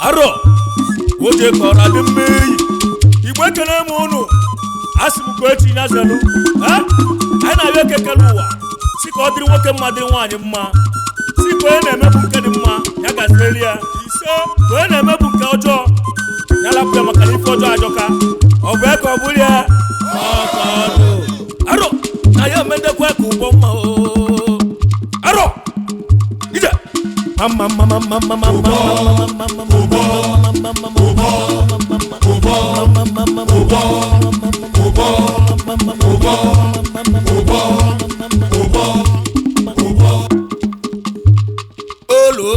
Arọ oje kọrọ adị mma eyi igwe ekene m ụnụ asị m ka echi ya zelu. Anyị na-abịa ekekele ụwa si ka ọ dịrị nwoke mma, dịrị nwaanyị mma, si ka onye na-emepụ nke dị mma ya gazieli ya ise, ka onye na-emepụ nke ọjọọ ya lapụ ya, maka na ife ọjọọ ajọka. Ọ bụ ya ka ọ bụrụ ya ọkọdụ arọ na ya emedekwa ka ụgbọ mma o arọ ije mama mama mama mama mama mama olu.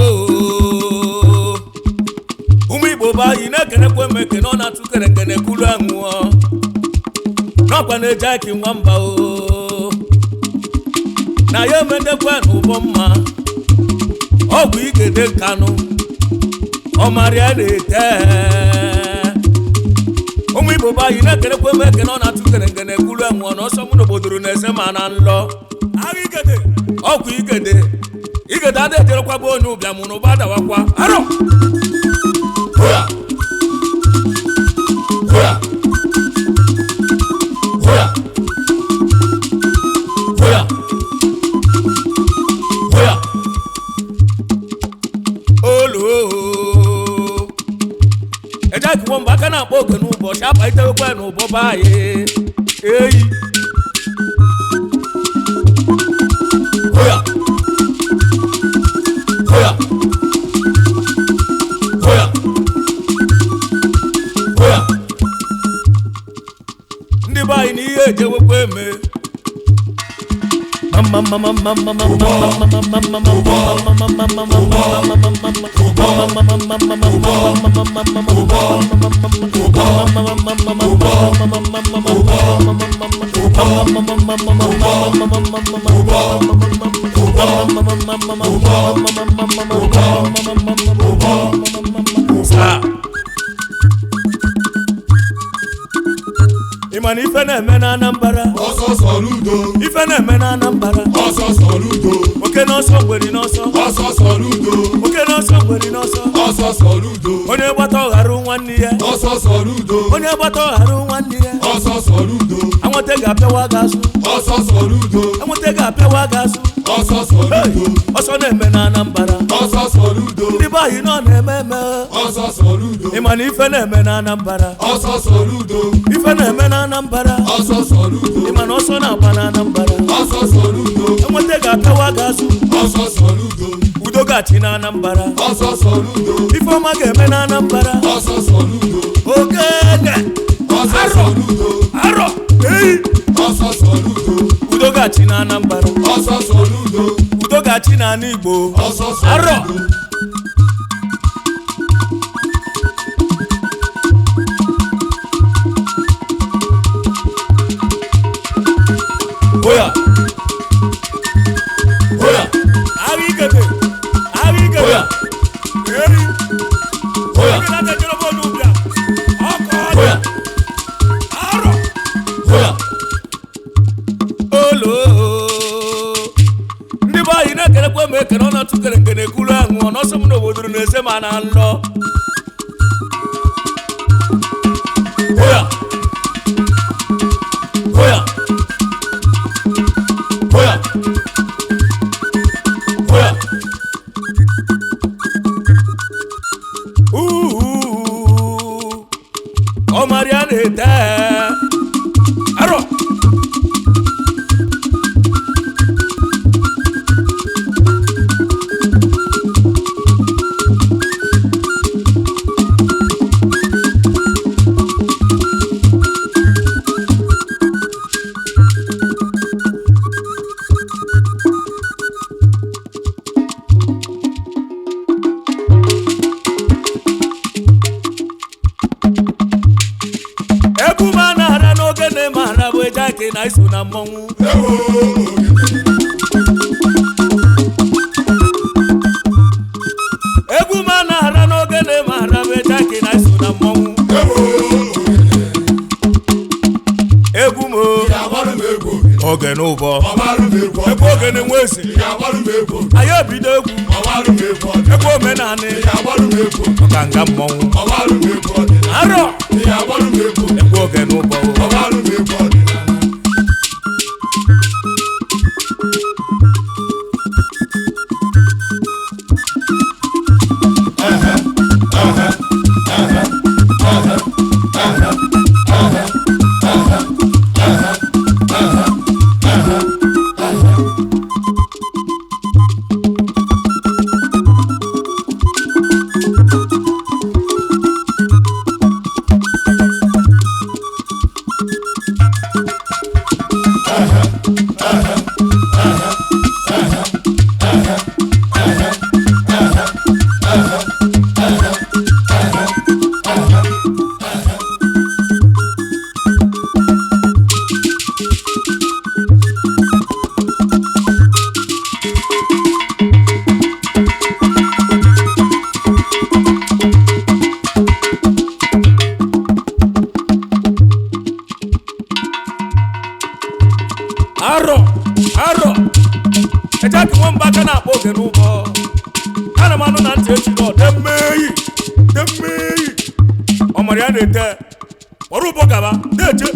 Ụmụ Igbo bụ anyị na-ekenekwa m ekene, ọ na-atụ kerekene kulu anwụọ n'ọkwa na-eji aki nwamba o na ya emedekwa n'ụbọ mma. Ọgwụ igede nkanụ ọmarịa na-ete. Ụmụ Igbo bụ anyị na-ekenekwa m ekene, ọ na-atụ kerekene kulu anwụọ na ọsọ mụ n'obodoro na-ese ma na nlọ agha igede. Ọgwụ igede igede ada ejerekwa bụ onye ụbịam na ụba adawakwa arọ. Hoya! Hoya! Hoya! Hoya! Hoya! Olu eje akụkọ mgbe aka na-akpọ oke n'ụbọchị akpalitewekwa n'ụbọ be anyị eyi. Hoya! Hoya! Hoya! Hoya! Ndị be anyị na ihe ejewekwa eme. Saa. Ị ma na ife na-eme na Anambra? Ọsọ sọrọ udo. Ife na-eme na Anambra. Ọsọ sọrọ udo. Oke n'ọsọ, ngweri n'ọsọ. Ọsọ sọrọ udo. Oke n'ọsọ, ngweri n'ọsọ. Ọsọ sọrọ udo. Onye gbata ọghara nwanne ya. Ọsọ sọrọ udo. Onye gbata ọghara nwanne ya. Ọsọ sọrọ udo. Anwụnta ga-apịawa gị azụ. Ọsọ sọrọ udo. Anwụnta ga-apịawa gị azụ. Ọsọ sọrọ Hey! udo. Ọsọ na-eme na Anambra. Ọsọ sọrọ udo. Ndị be anyị nọ na-eme eme. Ọsọ sọrọ udo. Ị ma na ife na-eme na Anambra? Ọsọ sọrọ udo. Ife na-eme na Anambra. Ọsọ sọrọ udo. Ị ma na ọsọ na-agba na Anambra? Ọsọ sọrọ udo. Enweta ga-apịawa gị azụ. Ọsọ sọrọ udo. Udo ga-achị na Anambra. Ọsọ sọrọ udo. Ifeọma ga-eme na Anambra. Ọsọ sọrọ udo. Ogene. Ọsọ sọrọ udo. Arọ eyi. Ọsọ sọrọ udo. Udo ga-achị na Anambra. Ọsọ sọrọ udo. Udo ga-achị na ala Igbo. Ọsọ sọrọ Arọ. udo. Oya. Hoya! Agha igede, agha igede. Hoya! Eri. Hoya! Oge na-ata jere onye ụbịa ọkọ ọdụ. Hoya! Arọ. Hoya! Olo ndị be anyị na-ekerekwa m ekene, ọ na-atụ kere nkene kwuru aṅụọ n'ọsọ m n'obodo na-ese ma na nlọ. Hoya! Hoya! Hoya! Hoya! Uhu, ọmarịa na-ete arọ. Egwu m a na-ara n'oge na-eme ara bụ eje aka na iso na mmọnwụ. Ewo ogene. Egwu m a na-ara n'oge na-eme ara bụ eje aka na iso na mmọnwụ. Ewo ogene. Egwu m o. Ị ga-agbarụ m egwu ogene? Oge n'ụbọ. Ọgbarụ m egwu Egwu ogene nwe eze. Ị ga-agbarụ m egwu ogene? Anyị ebido egwu. Ọgbarụ m egwu ọdịnala. Egwu omenanị. Ị ga-agbarụ m egwu ogene? Ịchanga mmọnwụ. Ọgbalụ m egwu ọdịnala. Arọ. Ihe agbalụ m egwu. Egwu ogene ụbọ. Ọgbalụ m egwu ọdịnala. Arọ, arọ. Eje ka nwamba aka na-akpọ ogene ụbọ. Ana m anụ na ntị echi nọ demmeyi demmeyi. Ọmara ya na-ete kpọrọ ụbọ gaba na-eche.